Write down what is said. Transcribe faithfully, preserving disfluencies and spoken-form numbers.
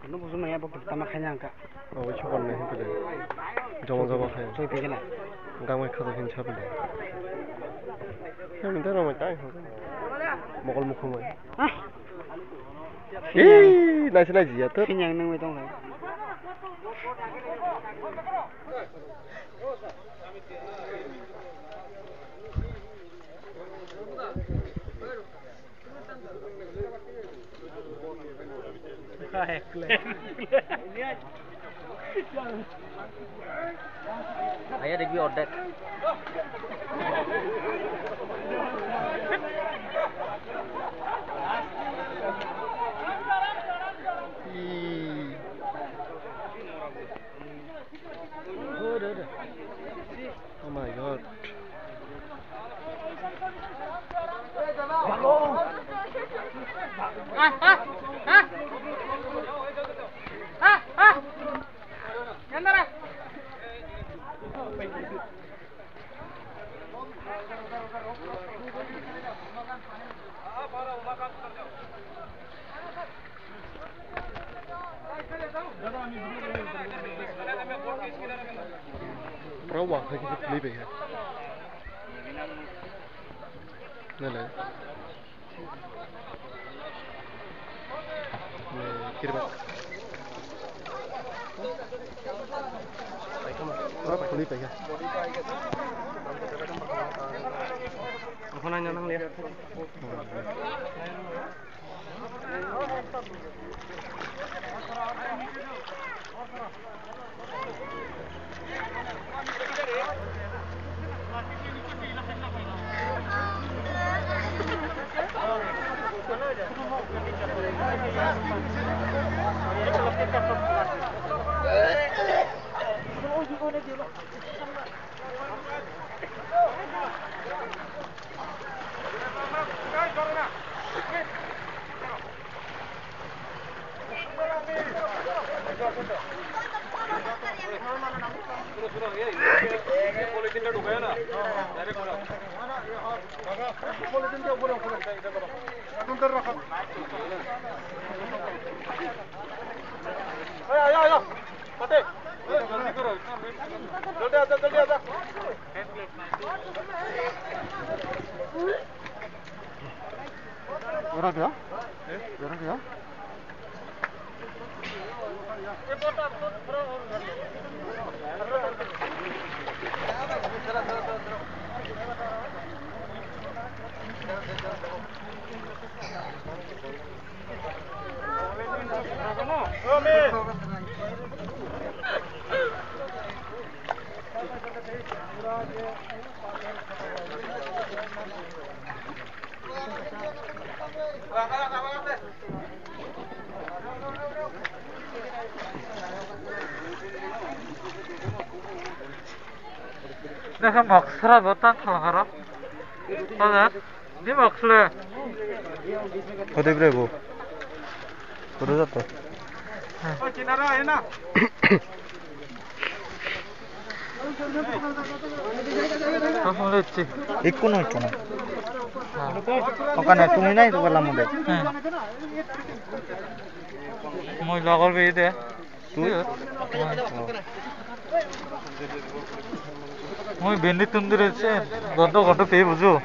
Ano busu maya bo tama khaina angka. Oh, chokon nai hwnkhe de. Joma joma khai. Soi pegena. Gamai khaja hin chapi de. Hem de rama tai ho. Mokol mukhumai. Ah. Ee, naisi naisi ya to. Sinyang nang mai tong lai. Aya degbi ordek. Oh my God. Bro, wa khai kisa play bai ha. Nale. Kirba. Bro, play bai ha. Okhonai nang le. Ora dia? Ora dia? Nokha moksra bo tang khala horo. Pada, ni moksle. Hodai bre bo. Hodai jato. Ikko no chungo. Oka na tumi nai to gala mo de. Moi logor be de. Mui bendi tundure se godo godo pe bujo.